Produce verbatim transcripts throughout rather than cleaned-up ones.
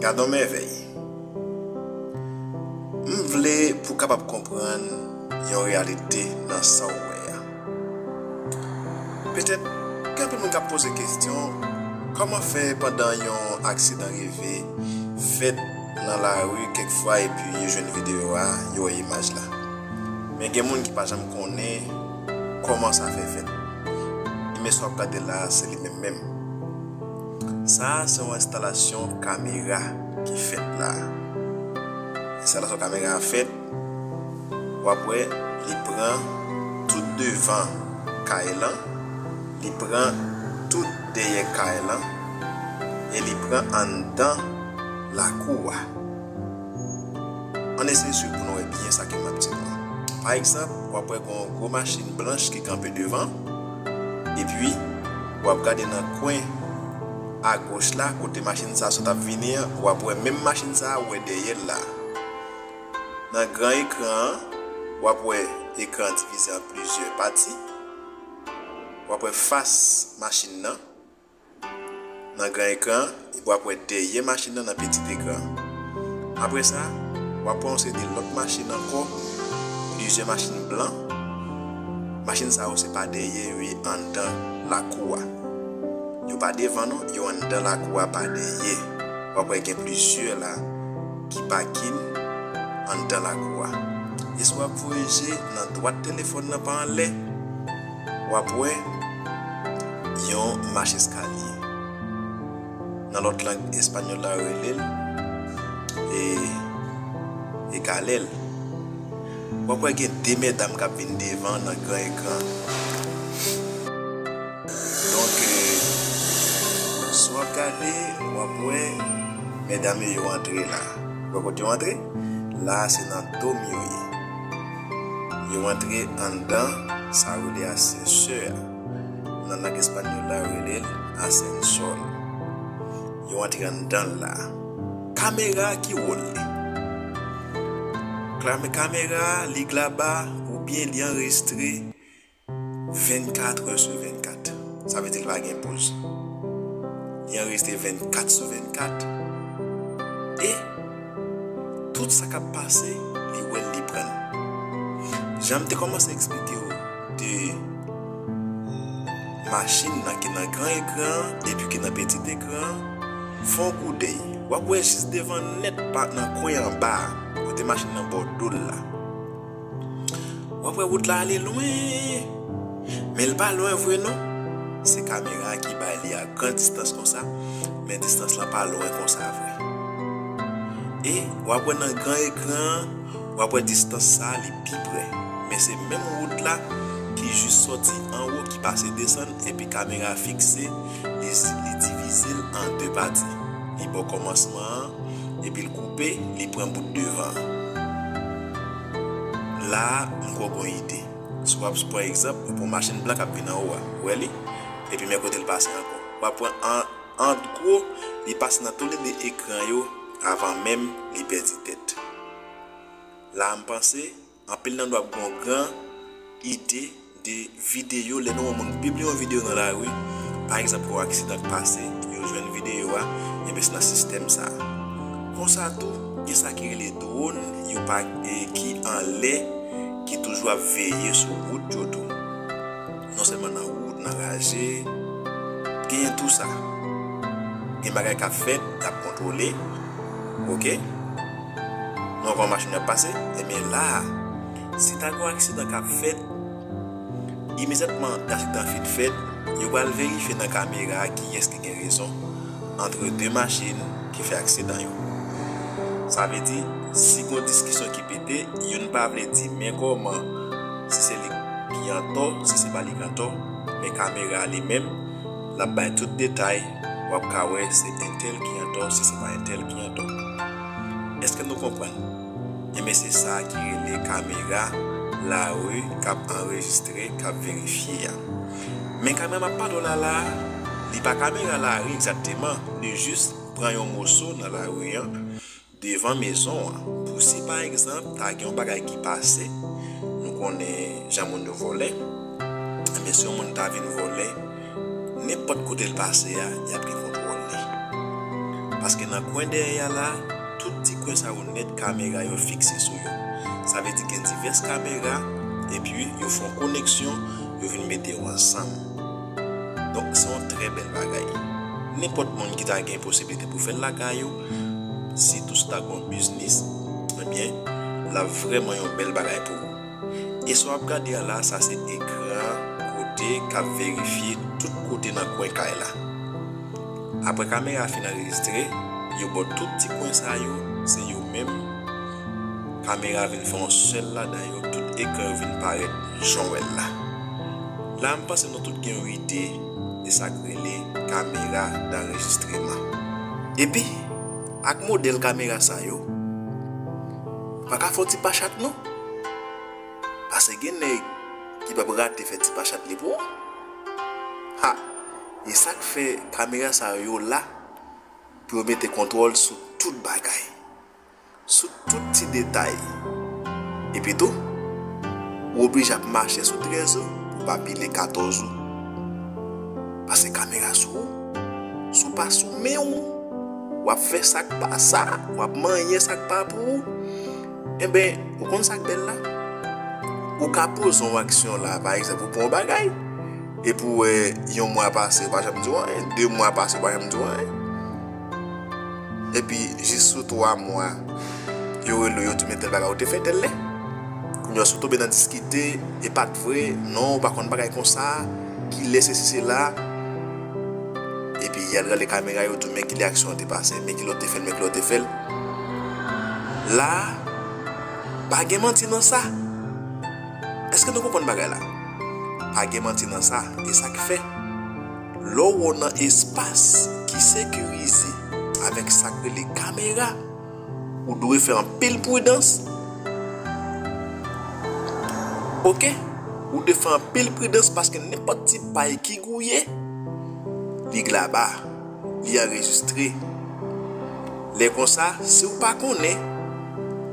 Gade yon mèvèy. M vle pou w kapab konprann yon reyalite nan sa w wè a. Petèt, gen anpil moun k ap poze kesyon, kòman fè pandan yon aksidan rive, fèt nan lari kèk fwa, epi yo jwenn videyo a, yo wè imaj la? Men gen moun ki pa janm konnen kòman sa fè fèt. Men sa w ap gade la a, se li menm menm. Sa a se yon enstalasyon kamera ki fèt la a. Enstalasyon kamera a fèt, w ap wè li pran tout devan kay lan, li pran tout dèyè kay lan, e li pran anndan lakou a. Ann eseye swiv pou nou wè byen sa ke m ap di nou an. Pa egzanp, w ap wè gen yon gwo machin blanch ki kanpe devan, epi w ap gade nan kwen agoch la, kote machin sa a sot ap vini an, w ap wè menm machin sa a, ou wè dèyè l la. Nan gran ekran an, w ap wè ekran an divize an plizyè pati. W ap wè fas machin nan nan gran ekran an, epi w ap wè dèyè machin nan nan pitit ekran an. Apre sa, w ap wè yon seri de lòt machin ankò, plizyè machin blan. Machin sa yo se pa dèyè yo ye, anndan lakou a. Yo pa devan non, yo anndan lakou a pa dèyè. W ap wè gen plizyè la ki pakin anndan lakou a. E si w ap voye je nan dwat telefòn nan pa anlè, w ap wè yon mach eskalye. Nan lòt lang espanyòl la, yo rele l e, eskalèl. W ap wè gen de medam k ap vin devan nan gran ekran. Donk, e, si w ap gade, w ap wè medam yo, yo antre la. Ou wè kote yo antre? La a se nan dòm yo ye. Yo antre anndan sa yo rele asansè a. Nan lang espanyòl la, yo rele l ascensor. Yo antre anndan l la. Kamera a, ki wòl li? Kame-, kamera a, li glaba oubyen li anrejistre vennkat è sou vennkat. Sa vle di li pa gen poz. Li anrejistre vennkat sou vennkat. E tout sa k ap pase, li wè l, li pran l. Jan m te kòmanse eksplike w de machin nan ki nan gran ekran an epi ki nan pitit ekran an, fè yon koudèy. W ap wè jis devan nèt pa nan kwen anba a, kote machin nan bò do l la. W ap wè wout la ale lwen. Men l pa lwen vre non. Se kamera a ki bay li a gran distans konsa, men distans lan pa lwen konsa vre. E w ap wè nan gran ekran an, w ap wè distans sa a li pi pre. Men se menm wout la ki jis sòti anwo, ki pase desann, epi kamera a fikse, li, li divize l an de pati. Li bò kòmansman an, epi l koupe, li pran bout devan an. La a, m kwè w gen yon ide. Si w ap pran egzanp, ou pran machin blan k ap vin anwo a, ou wè li? Epi men kote l pase ankò. W ap pran an, an gwo, li pase nan toulede ekran yo avan menm li pèdi tèt. La a, m panse, anpil nan nou ap gen yon gran ide de videyo, lè nou wè yon moun pibliye yon videyo nan lari, pa egzanp, yon aksidan k pase, yo jwenn videyo a, enben se nan sistèm sa a. Konsa tou, gen sa ki rele dwòn, yo pa, e, ki anlè, ki toujou ap veye sou wout yo tou. Non sèlman nan wout, nan raje, genyen tou sa. Gen bagay k ap fèt, y ap kontwole, oke? Nou wè kòman machin yo ap pase, enben la a, si ta gen yon aksidan k ap fèt, imedyatman aksidan fin fèt, yo pral verifye nan kamera a kiyès ki gen rezon antre de machin ki fè aksidan yo. Sa vle di, si gen yon diskisyon ki pete, youn pa vle di men kòman, si se li ki antò, si se pa li ki antò, men kamera a li menm, l ap bay tout detay, w ap ka wè se entèl ki antò, si se pa entèl ki antò. Èske nou konprann? Enben, se sa ki rele kamera lari k ap anrejistre, k ap verifye a. Men kamera m ap pale w la la a, li pa kamera lari egzakteman, li jis pran yon moso nan lari an, devan mezon an, pou si pa egzanp, ta gen yon bagay ki pase, nou konnen jan moun yo vòlè, men si yon moun ta vin vòlè, nenpòt kote l pase a, y ap gen kontwòl li. Paske Nan kwen dèyè a la, tout ti kwen sa yo nèt, kamera yo fikse sou yo. Sa vle di gen divès kamera, epi yo fè yon koneksyon, yo vin mete yo ansanm. Donk, se yon trè bèl bagay. Nenpòt moun ki ta gen posiblite pou fè l lakay ou, sitou si w ta gen yon biznis, ebyen, l ap vrèman yon bèl bagay pou ou. E sa w ap gade a la, sa se ekran kote k ap verifye tout kote nan kwen kay la. Apre kamera a fin anrejistre, yo ba w tout ti kwen sa yo, se yo menm. Kamera a vin fè yon sèl ladan yo, tout ekran yo vin parèt jan w wè l la. La, m panse nou tout gen yon ide de sa k rele kamera danrejistreman. Epi, ak modèl kamera sa yo, pa ka fè yon ti pa chat non. Paske gen nèg ki p ap rate fè ti pa chat li pou ou. Ha! E sa k fè kamera sa yo la pou yo mete kontwòl sou tout bagay, sou tout ti detay. Epi tou, ou oblije ap mache sou trèz ou pou w pa pile katòz ou. Paske kamera sou ou. Si w pa sou men w, w ap fè sa k pa sa, w ap manyen sa k pa pou ou. Enben, ou konn sa k bèl la? Ou ka poze yon aksyon la, pa egzanp, ou pran yon bagay, epi w wè yon mwa pase, ou pa janm di w anyen, de mwa pase, ou pa janm di w anyen. Epi, jis sou twa mwa, yo rele w, yo di w, "Men tèl bagay ou te fè tèl lè." Kounye a, si w tonbe nan diskite, e pa t vre, non, ou pa konn bagay konsa, kilè sesi sela. Epi, y al gade kamera, yo di w, "Men kilè aksyon an te pase, men kilè w te fè l, men kilè w te fè l." La, pa gen manti nan sa. Èske nou konprann bagay la? Pa gen manti nan sa, e sa k fè, lè w nan espas ki sekirize avèk sa k rele kamera, ou dwe fè anpil pridans. Oke? Ou dwe fè anpil pridans paske nenpòt ti pay ki gouye, li glaba, li anrejistre. Lè konsa, si w pa konnen,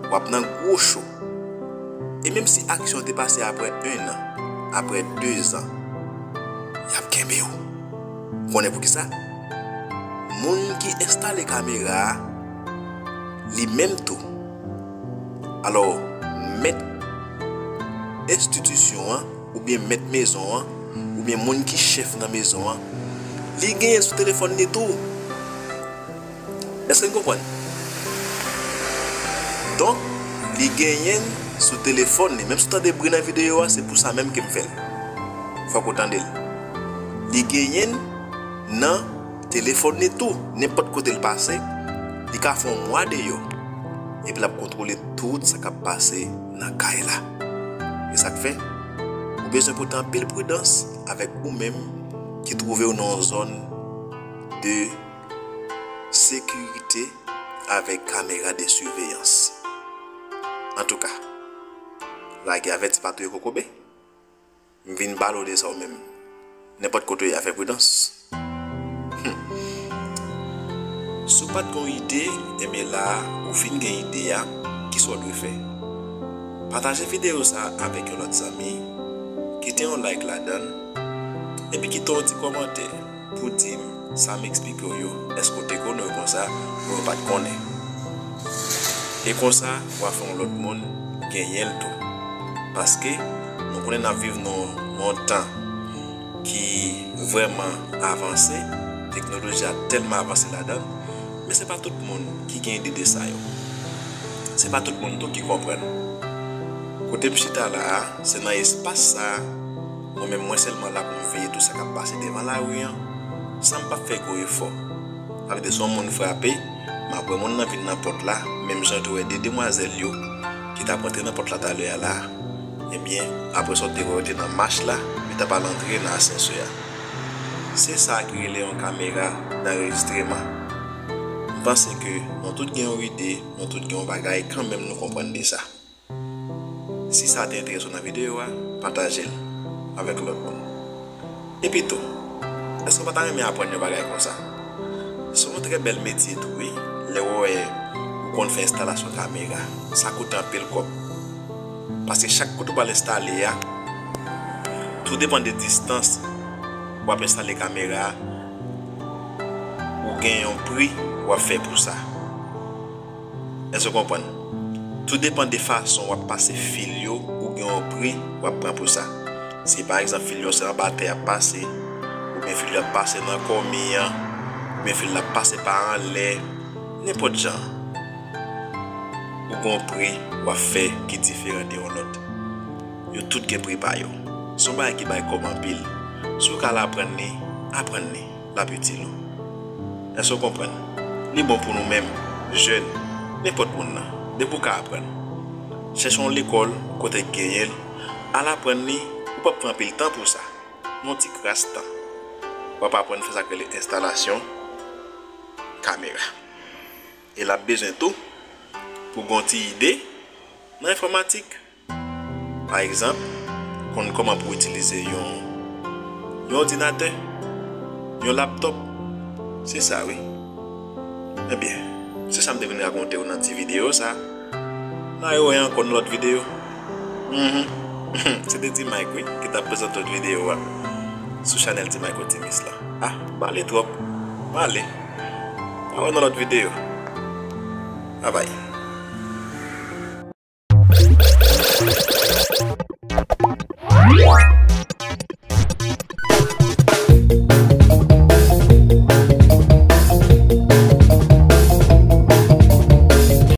w ap nan gwo cho. E menm si aksyon te pase apre en an, apre de zan, y ap kenbe w. Ou konnen poukisa? Moun ki enstale kamera a, li menm tou. Alò, mèt enstitisyon an, oubyen mèt mezon an, oubyen moun ki chèf nan mezon an, li genyen l sou telefòn li tou. Èske n konprann? Donk, li genyen l sou telefòn li. Menm si w tande bri nan videyo a, se pou sa menm ke m fè l. Fòk ou tande l. Li genyen l nan telefòn li tou. Nenpòt kote l pase, li ka fè yon mwa deyò. Epi l ap kontwole tout sa k ap pase nan kay la. E sa k fè, ou bezwen pote anpil pridans avèk ou menm ki twouve w nan yon zòn de sekirite avèk kamera de siveyans. Antouka, lage avèti pa touye kokobe. M vin pale w de sa w menm. Nenpòt kote w ye a, fè pridans. Hmm. Si w pa t gen yon ide, enben la a, ou fin gen ide a, kisa w dwe fè? Pataje videyo sa a avèk yon lòt zanmi, kite yon like ladan l, epi kite yon ti kòmantè pou di m sa m eksplike w yo, èske w te konnen yo konsa, ou yo pa t konnen. E konsa, w a fè yon lòt moun genyen l tou. Paske, nou konnen n ap viv nan yon tan ki vrèman avanse, teknoloji a tèlman avanse ladan l, men se pa tout moun ki gen ide de sa yo. Se pa tout moun tou ki konprann. Kote m chita la a, se nan espas sa a, mwen menm mwen sèlman la pou m veye tout sa k ap pase devan lari an, san m pa fè gwo efò. Sa vle di si yon moun frape, m ap wè moun nan vin nan pòt la, menm jan tou wè de demwazèl yo ki t ap rantre nan pòt la talè a la, ebyen, apre sa w te wè yo te nan mach la, yo t ap al antre nan asansè a. Se sa ki rele yon kamera danrejistreman. M panse ke nou tout gen yon ide, nou tout gen yon bagay kanmenm nou konprann de sa. Si sa te enterese w nan videyo a, pataje l avèk lòt moun. Epi tou, èske w pa ta renmen aprann yon bagay konsa? Se yon trè bèl metye tou, wi. Lè w wè ou konn fè enstalasyon kamera, sa koute anpil kòb. Paske chak kote w pral enstale a, tou depann de distans w ap enstale kamera a, ou gen yon pri w w ap fè pou sa. Èske w konprann? Tou depann de fason w ap pase fil yo, ou gen yon pri w ap pran pou sa. Si pa egzanp fil yo se anba tè y ap pase, oubyen fil yo ap pase nan kòmi an, oubyen fil la ap pase pa anlè, nenpòt jan, ou gen yon pri w ap fè ki diferan de yon lòt. Yo tout gen pri pa yo. Se yon bagay ki bay kòb anpil. Si w ka al aprann li, aprann li. L ap itil ou. Èske w konprann? Li bon pou nou menm, jèn, nenpòt moun nan, depi w ka aprann. Chèche yon lekòl kote k genyen l, al aprann li, ou p ap pran anpil tan pou sa. Yon ti kras tan. W ap aprann fè sa k rele enstalasyon kamera. E l ap bezwen tou pou gen yon ti ide nan enfòmatik. Pa egzanp, konn kòman pou w itilize yon, yon òdinatè, yon laptòp. Se sa wi. Ebyen, se sa m te vin rakonte w nan ti videyo sa. N a rewè ankò nan lòt videyo. Mhm. Se te Ti Mike wi, ki t ap prezante lòt videyo a sou chanèl Ti Mike Optimist la. Ah, m ale twòp. M ale. N a wè nan lòt videyo. Babay.